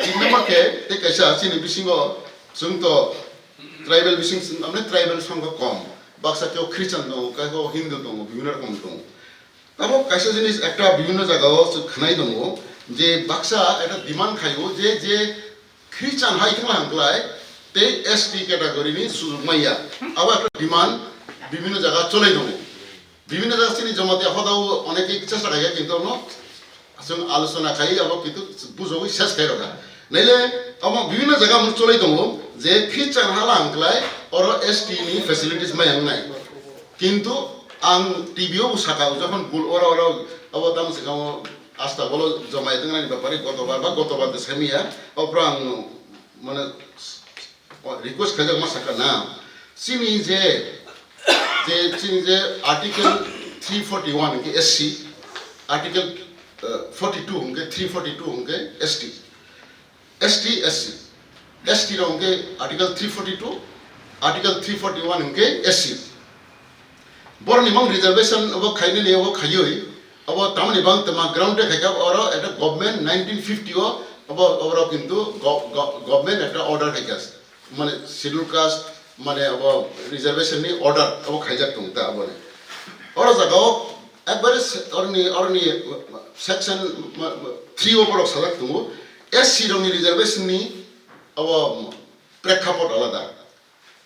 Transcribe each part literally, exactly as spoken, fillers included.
Tini ma khe tei kaisa chini bisingo chwng to tribal bising, amne tribal songkha kom. Baksa khe Christian tongo, khe Hindu tongo, bibhinno rokom tongo. Tamo kaisa jinis ekta bibhinno jagao chwng khwnai tongo je baksa ekta demand khaio je, je Christian hai thangla hwnkhlai tei S T category ni sujug maya. Abo ekta demand bibhinno jaga cholai tongo. Bibhinno jaga chini Jamatia hodao oneke chesta khaikha, kintu no chwng alochona khai abo kintu bujogwi ses khai rokha. Naile amo bibhinno jaga mung cholai tongo je Christian hala hwnkhlai oro S T ni facilities maya wngnai. Kintu ang T V o bo saka, jokhon bul ora ora abo tamo se kamo asta bolo jomai tongnani bapari gotobar ba gotobar de semiya, opro ang mane request khaijak ma saka na. Chini je, je chini je Article three forty-one hwnkhe S C, Article, uh, forty-two hwnkhe, three forty-two hwnkhe S T. S T, S C. S T rok hwnkhe Article three forty-two, Article three forty-one hwnkhe S C. Borokni mang reservation obo khainani obo khaiwi, obo tamoni bang tama ground de khaikha, oro ekta government nineteen fifty o obo, oborok kintu go-, go-, government ekta order khaikha, mane schedule caste, mane obo reservation ni order obo khaijak tongo ta aboni. Oro jaga o ekbare se-, oroni, oroni section ma-, ma-, three o borok sajak tongo, S C rokni reservation ni obo prekkhapot alada.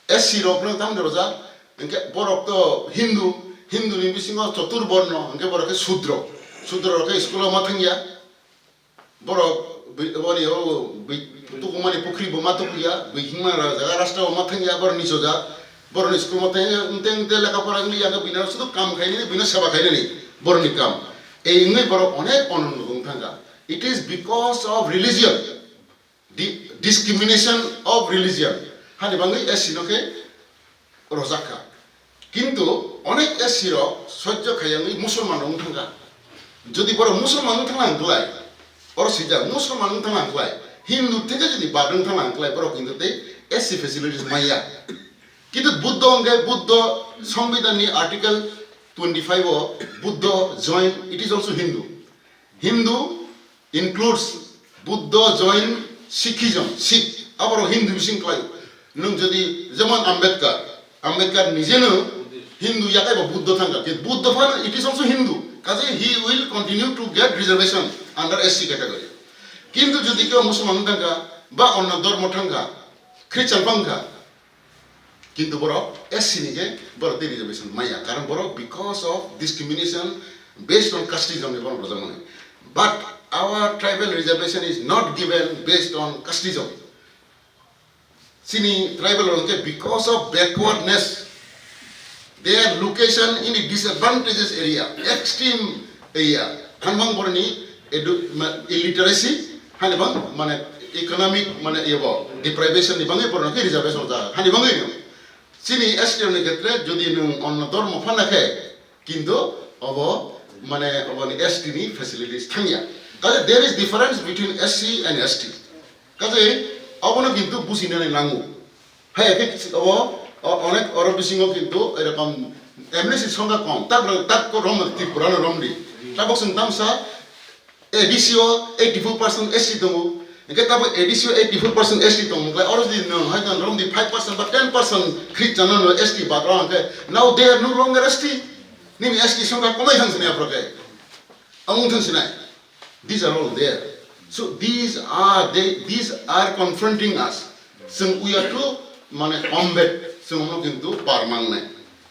S C rok no tamni rojak, hingke borok to Hindu, Hindu ni bisingo chotur borno, hingke borok khe Sudro. Sudro rok khe school o ma thangya. Borok bwi-, boni o bwi-, tukumani pukhri bo ma tukuya, bwi hingma ra-, jaga rasta bo ma thangya, borok nicho jak. Borok ni school ma thangya, wngte wngte lekha pora wngya, hingke bini aro sudu kam khainani, bini seba khainani, borok ni kam. Ei wngwi borok onek onono wng thangkha. It is because of religion. Di-, discrimination of religion. Hani bangwi S C no khe rojak kha. Kintu onek S C rok sojjo khayangwi Musulman rok wng thangkha. Jodi borok Musulman wng thangna hwnkhlai, oro swijak Musulman wng thangna hwnkhlai, Hindu theke jodi bad wng thangna hwnkhlai, borok kintu tei S C facilities maya. Kintu Buddha hwnkhe Buddha Songbidan ni Article twenty-five o Buddha Jain, it is also Hindu. Hindu includes Buddha, Jain, Sikhism, Sikh, aborok Hindu bising khlaio. Nwng jodi jemon Ambedkar, Ambedkar nijeno Hindu, yakhai bo Buddha thangkha, kintu Buddha phano it is also Hindu, kaje he will continue to get reservation under S C category. Kintu jodi kebo Musulman thangkha, ba onno dhormo thangkha, Christian phangkha, kintu borok S C ni khe borok tei reservation maya, karon borok because of discrimination based on casteism ni borok rojak mani. But our tribal reservation is not given based on casteism. Chini tribal rok khe because of backwardness, their location in a disadvantageous area, extreme area, hanbang borni edu-, ma-, illiteracy, hani bang mane economic mane ebo deprivation ni bangwi borno khe reservation rojak, hani bangwi no. Chini S T ni khetre jodi nwng onno dhormo phana khe, kintu obo mane oboni S T ni facilities thangya. Kaje there is difference between S C and S T. Kaje obono kintu businani nango. Hai khe obo o-, onek oro bisingo kintu erokom M L A C songkha kom, tak tak ko rom Tripura no romdi. Tabok sung tamsa A D C o eighty-four percent S T tongo. Hingke tabo A D C o eighty-four percent S T tongo. Hingke oro jodi nwng hai nwng romdi five percent ba ten percent Christian no S T bagra hingke now they are no longer S T. Nini S T songkha komai thang sinai aphro khe. Amung thang sinai. These are all there. So these are they, these are confronting us. Chwng we are to mane combat, chwng no kintu par mangnai.